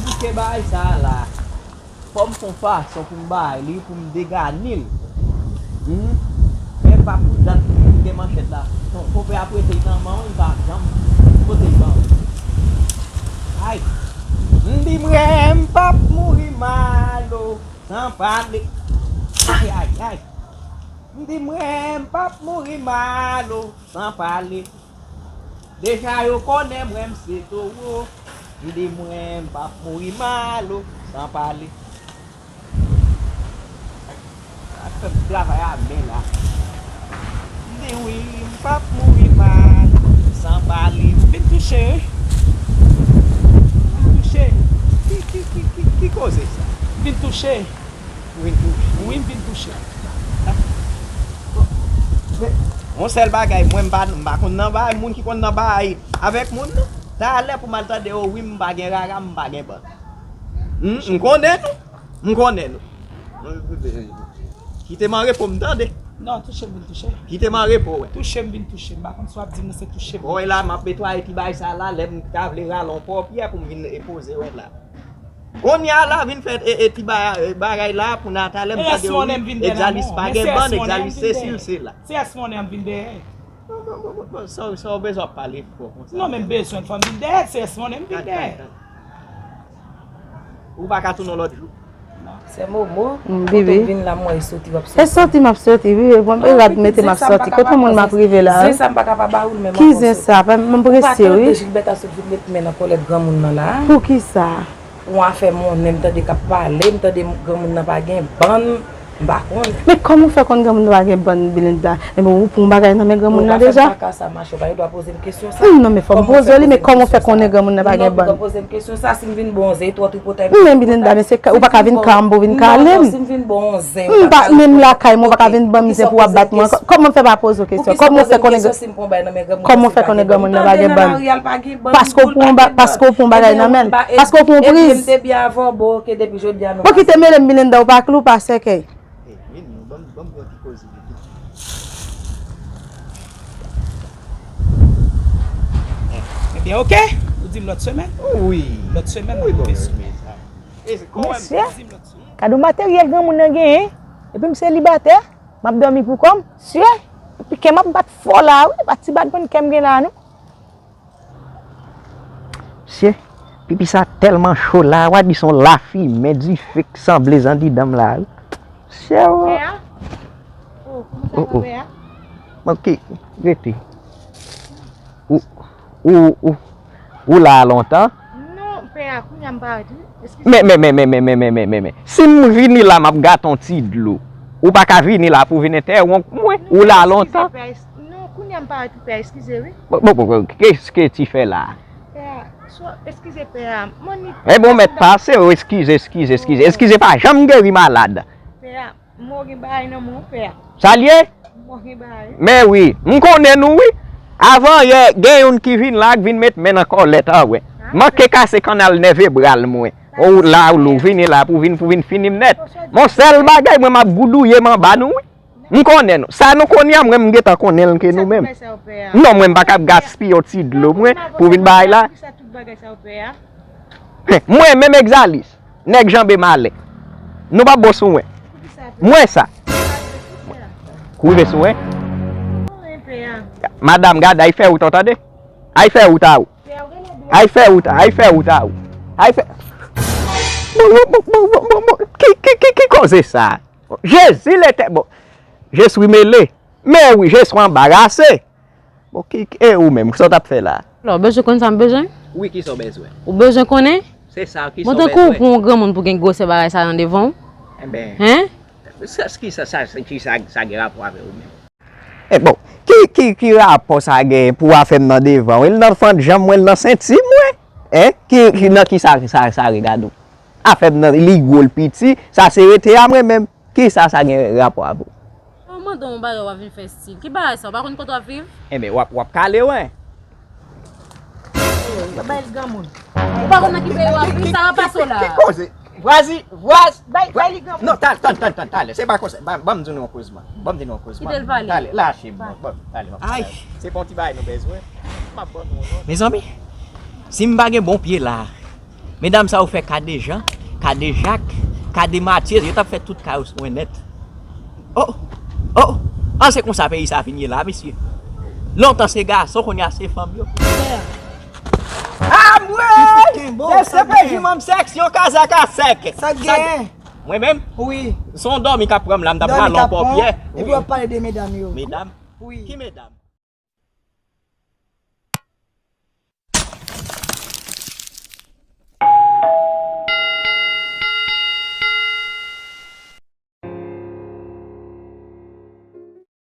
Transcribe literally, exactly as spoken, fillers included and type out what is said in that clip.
Kite bagay sa a la. Fò m fè yon fason pou m bay li, pou m degani l. Hmm? Men m p ap pou dat pou m gen manchèt la. Ton, konpè ap rete nan men w, li pa janm pote l ban m. Ay! M di mwen, m p ap mouri mal o, san pale. Ay, ay, ay! M di mwen, m p ap mouri mal o, san pale. Deja yo konnen mwen m se towo. M di mwen m p ap mouri mal o, san pale. Sa fè m travay a men la. M di wi, m p ap mouri mal, san pale. M vin touche wi. M vin touche. Ki, ki, ki, ki, ki koze sa? M vin touche. Ou vin touche? Wi, m vin touche. Bon, men, yon sèl bagay, mwen m pa, m pa konn nan bagay, moun ki konn nan bagay avèk moun, non. Talè pou m al tande yo, wi, m pa gen rara, m pa gen bann. Hmm, m konnen nou. M konnen nou. Kite m an repo, m tande. Non, touche m vin touche. Kite m an repo, wè. Touche m vin touche. M pa konn si w ap di m nan se touche m. Bon, e la, m ap netwaye ti bagay sa la, lè m ta vle rale yon pòpyè pou m vin poze, wè la. Kounye a la, vin fè, e, e, ti ba-, e, bagay la pou Nata, lè m tande yo, wi, Egzalis pa gen bann, Egzalis se si l se la. Se S Money an m vin dèyè. Bon, bon, bon, bon, bon, sa, sa w bezwen ap pale fò konsa. Non, men m bezwen fò m vin dèyè, se S Money m vin dèyè. Ou pa ka tounen yon lòt jou? Se Momo, kote w vin la, m wè e soti w ap soti. E soti m ap soti, wi, e bon, e rad mete m ap soti. Kote moun m ap rive la? Zen sa m pa ka pa ba ou l, men m ap soti. Ki zen sa? Pa, m presye, wi. Ou pa tande Jilbèt ap sot vin met men nan kòlèt granmoun nan la? Poukisa? Yon afè monnen, m tande k ap pale, m tande granmoun nan pa gen bann, m pa konnen. Men kòman w fè konn granmoun nan pa gen bann, Belinda? Enben, ou pran yon bagay nan men granmoun nan deja? Non, pa fè m kaka sa, machè, ou pa gen dwa poze m kesyon sa. Hmm, non, men fò m poze w li, men kòman w fè konnen granmoun nan pa gen bann? Non, ou ka poze m kesyon sa, si m vin ba w zen, e twò tripotay. Men Belinda, men se ka, ou pa ka vin ka m pou vin kale m. Si m vin ba w zen, ou pa ka vin ban m zen pou w ap bat mwen. Kòman m fè pa poze w kesyon? Kòman w fè konnen? Kòman w fè konnen granmoun nan pa gen bann? Paske w pran ba-, paske w pran bagay nan men l. Paske w pran yon priz. Bon, kite mele m, Belinda, ou pa klou, pa sèkèy. Ebyen, oke. Ou di m lòt semèn. Wi. Lòt semèn, wi, bon, mesye. Mesye, gade yon materyèl granmoun nan genyen. Epi m selibatè. M ap dòmi pou kò m. Mesye, epi kè m ap bat fò la, wi. Pa ti batman kè m gen la, non. Mesye, pipi sa tèlman cho la, w a di se yon lafimen dife k sanble andidan m la, wi. Mesye, o. Pè a? O, kòman sa va, pè a? Bon, ki, rete. Ou, ou, ou, ou la lontan? Non, pè a, kounye a m parèt, wi. Eskize. Men, men, men, men, men, men, men, men, men, men. Si m vini la, m ap gate yon ti dlo. Ou pa ka vini la pou vin entèwonp mwen. Ou la lontan. Non, kounye a m parèt wi, pè a, eskize wi. Bon, bon, bon, bon, kès ke ti fè la? Pè a, so, eskize pè a. Mwen ni. E bon, mèt pase, o, eskize, eskize, eskize. Eskize pa janm geri malad. Pè a, mwen gen bagay nan men w, pè a. Sa l ye? Mwen gen bagay. Men wi, m konnen nou wi. Avan yè, gen youn ki vin la, k vin met men nan kòlèt an, wè. Manke kase kannal nèvebral mwen. O, la, ou vini la pou vin, pou vin fini m nèt. Mon sèl bagay, mwen, m ap goudouye m anba nou wi. M konnen nou. Sa nou konnen an, mwen, m gentan konnen l ke nou menm. Non, mwen, m pa kab gaspiye yon ti dlo mwen pou vin bay la. Mwen, menm Egzalis, nèg janbe malè. Nou p ap bon sou mwen. Mwen sa. Kou rive sou mwen. Madanm, gade, ay fè wout an, tande. Ay fè wout a ou. Ay fè wout a, ay fè wout a ou. Ay fè. Bon, bon, bon, bon, bon, bon, bon. Ki, ki, ki, ki koze sa? Jezi letè-, bon. Je suis mêlé. Men wi, je suis embarrassé. Bon, ki, ki, e ou menm, sa w t ap fè la? Alò, ou bezwen konn sa m bezwen? Wi, ki sa w bezwen? Ou bezwen konnen? Se sa, ki sa w bezwen? Bon, tankou ou pran yon granmoun pou gen gwosè bagay sa nan devan w? Enben. Hen? Sa, ki sa, sa, ki sa, sa gen rapò avè ou menm? E bon, ki, ki, ki rapò sa gen pou afè m nan devan w? L nan fannjanm mwen, l nan senti mwen. Hen? Ki, ki, nan ki sa, sa, sa regade w? Afè m nan, li gwo, l piti, sa se rete a mwen menm. Kisa sa gen rapò avè w? Mwen mande w yon bagay, w ap vin fè stil. Ki bagay sa? W pa konn kote w ap viv? Enben, w ap, w ap kale w, en. Yo bay l granmoun. Ou pa konn nan ki peyi w ap viv, sa va pase w la. Ki koze? Vwazi, vwaz. Bay, bay li granmoun. Non, ta-, tann, tann, tann, talè. Se pa konsa. Ban, ban m di nou yon kozman. Ban m di nou yon kozman. Kite l pale. Talè, lache m. Ban, ban, talè, m ap pale. Se pa yon ti bagay nou bezwen. M ap ban nou yon lòt. Mezanmi, si m pa gen bon pye la, Medam sa yo fè Kadejan, Kadejak, Kadematye, yo t ap fè tout kay yo swen nèt. Oh, oh, an se konsa peyi sa vin ye la, mesye. Lontan se gason, kounye a se fanm yo. Amwe! Desepeji manm sèks, yon kazaka sèk. Sa k genyen? Mwen menm? Wi. Se yon dòmi k ap pran m la, m t ap pran lòpòpyè. Epi w ap pale de medam yo. Medam? Wi. Ki medam?